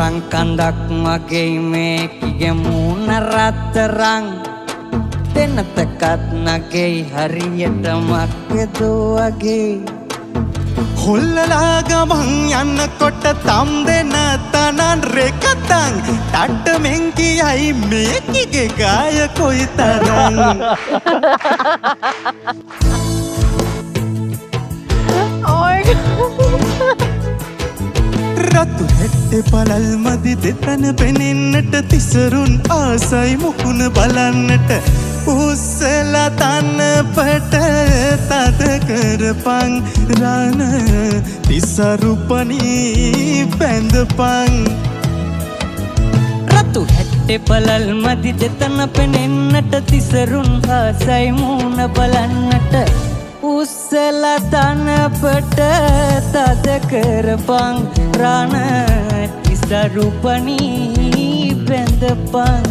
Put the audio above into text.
රත්තරන් කඳක් වගේ මේකිගේ මූණ රත්තරන් දෙනතකත් නගෙයි හරියට මක්කදෝ වගේ. හොල්ලලා ගමන් යන්නකොට තම් දෙන තනන් රෙකතන් තට්ටමෙන් කියයි මේකිගේ ගාය කොයි තරම්. Oh my God. රතු හැට්ටේ පළල් මදි දෙතන පෙනෙන්නට, තිසරුන් ආසයි මුහුණ බලන්නට. උස්සලා තනපට තද කරපන් රාන, තිසරු පනී බැඳපන්. රතු හැට්ටේ පළල් මදි දෙතන පෙනෙන්නට, තිසරුන් ආසයි මූණ බලන්නට. උස්සලා තනපට තද කරපන් රාන, තිසරු පනී බැඳපන්.